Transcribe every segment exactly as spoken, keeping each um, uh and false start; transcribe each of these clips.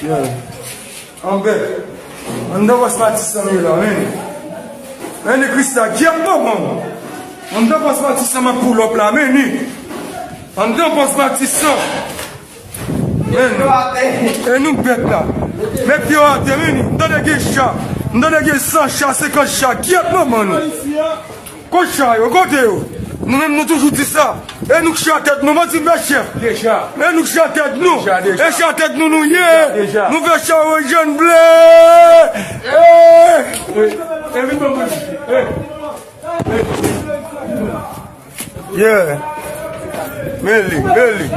Yeah. Anbè. Anndan pòs Matisan m ye la, men. Men ni Krista, gyèt manman w. Anndan pòs Matisan m ap pull up la, men ni. Anndan pòs Matisan. Men. E nou bèt la. Met pye w atè, men ni. M tande gen cha. M tande gen san cha, senkant cha. Gyèt manman nou. Kot cha yo? Kote yo? Nou menm nou toujou di sa. E nou k cha tèt nou, manti m fè chèf. Deja. E nou k cha tèt nou. Deja, deja. E cha tèt nou nou ye. Deja, deja. Nou fè cha yo jèn ble. Eh! Eh, eh, vin ban mwen. Eh. Eh. Yeah. Men li, men li.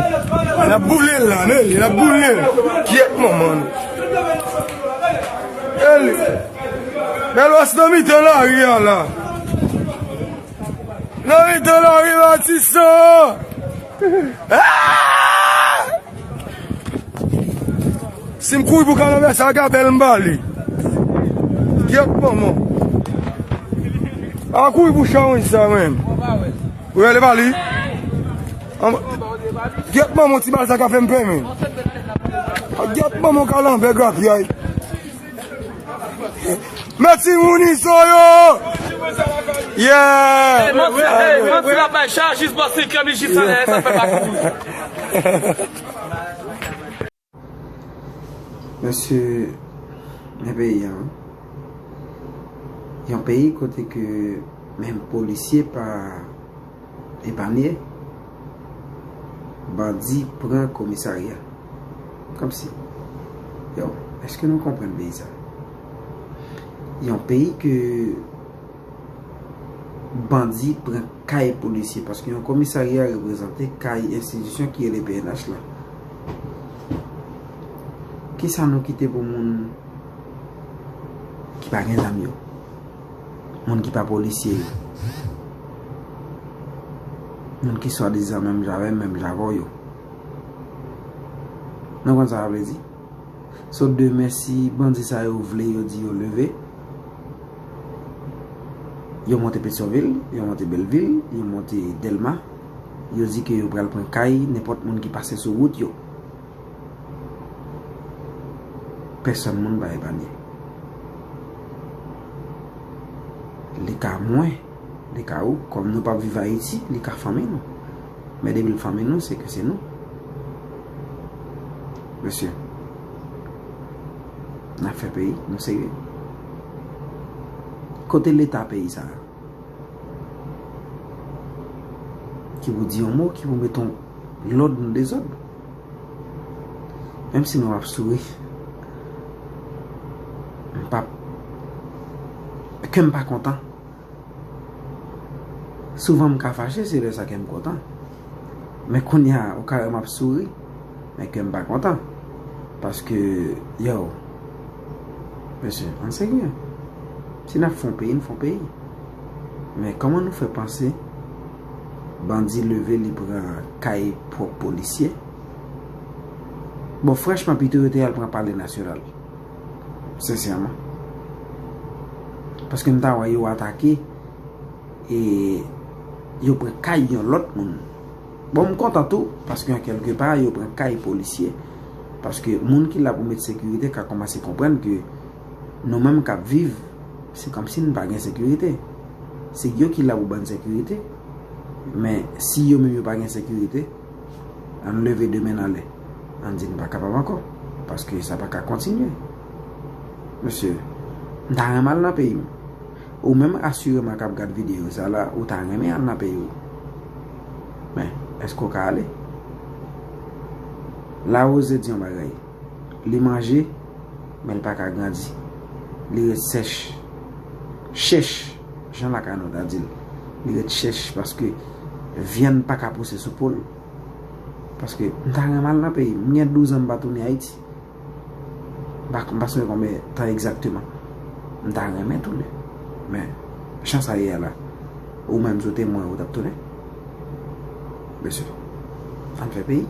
N ap boule l la, men li, n ap boule l. Gyèt manman nou. Men li. Bèlòs nan mitan lari a la. Nan mitan lari Matisan. Ah! Si m kouri pou kalanbè sa, gabèl m ba li. Gyèt manman. A kouri pou chawony sa menm. Ou rele pa li? Anba. Gyèt manman, ti bal sa ka fè m pè, men. Gyèt manman, kalanbè grapyay. Mèt timoun izo yo! Yeah! Manti, hey, manti la bay chajis bò senk an, li jis anlè, sa fè pa kouri. Mesye, men peyi an, yon peyi kote ke menm polisye pa epanye, bandi pran komisarya. Kòmsi, yo, èske nou konprann peyi sa? Yon peyi ke bandi pran kay polisye, paske yon komisarya reprezante kay enstitisyon ki rele P N H la. Kisa nou kite pou moun ki pa gen zam yo? Moun ki pa polisye yo? Moun ki swadizan menm jan avè m, menm jan avè w yo? Nou konn sa sa vle di? So, demen, si bandi sa yo vle, yo di yo leve, yo monte Petyonvil, yo monte Bèlvil, yo monte Dèlma, yo di ke yo pral pran kay nenpòt moun ki pase sou wout yo. Pèsòn moun pa epanye. Li ka mwen, li ka ou, kòm nou p ap viv Ayiti, li ka fanmi nou. Men depi l fanmi nou, se ke se nou. Mesye, n ap fè peyi, nou serye. Kote leta peyi sa a? Ki pou di yon mo, ki pou mete yon lòd nan dezòd. Menm si nou ap souri, m p ap, kè m pa kontan. Souvan m ka fache, se lè sa kè m kontan. Men kounye a, ou ka wè m ap souri, men kè m pa kontan. Paske, yo, mesye, ann serye. Si n ap fè yon peyi, n fè yon peyi. Men kòman nou fè panse bandi leve, li pran kay pwòp polisye? Bon, franchman, pito yo te al pran Palè Nasyonal. Sensèman. Paske m ta wè yo atake e yo pran kay yon lòt moun. Bon, m kontan tou, paske an kèlke pa, yo pran kay polisye. Paske moun ki la pou met sekirite ka kòmanse konprann ke nou menm k ap viv, se kòmsi n pa gen sekirite. Se yo ki la pou ban n sekirite. Men, si yo menm yo pa gen sekirite, ann leve de men n anlè. Ann di n pa kapab ankò, paske sa pa ka kontinye. Mesye, m ta renmen al nan peyi m. Ou menm asireman k ap gad videyo sa la, ou ta renmen al nan peyi w. Men, èske w ka ale? Larose di yon bagay. Li manje, men l pa ka grandi. Li ret sèch. Chèch, jan lakay nou ta di l. Li ret chèch paske vyann pa ka pouse sou po l. Paske m ta renmen al nan peyi m. M gen douz an m pa tounen Ayiti. M pa, m pa sonje konbyen tan egzakteman. M ta renmen tounen. Men, jan sa ye a la, ou menm si w te mwen, ou t ap tounen? Mesye, ann fè peyi.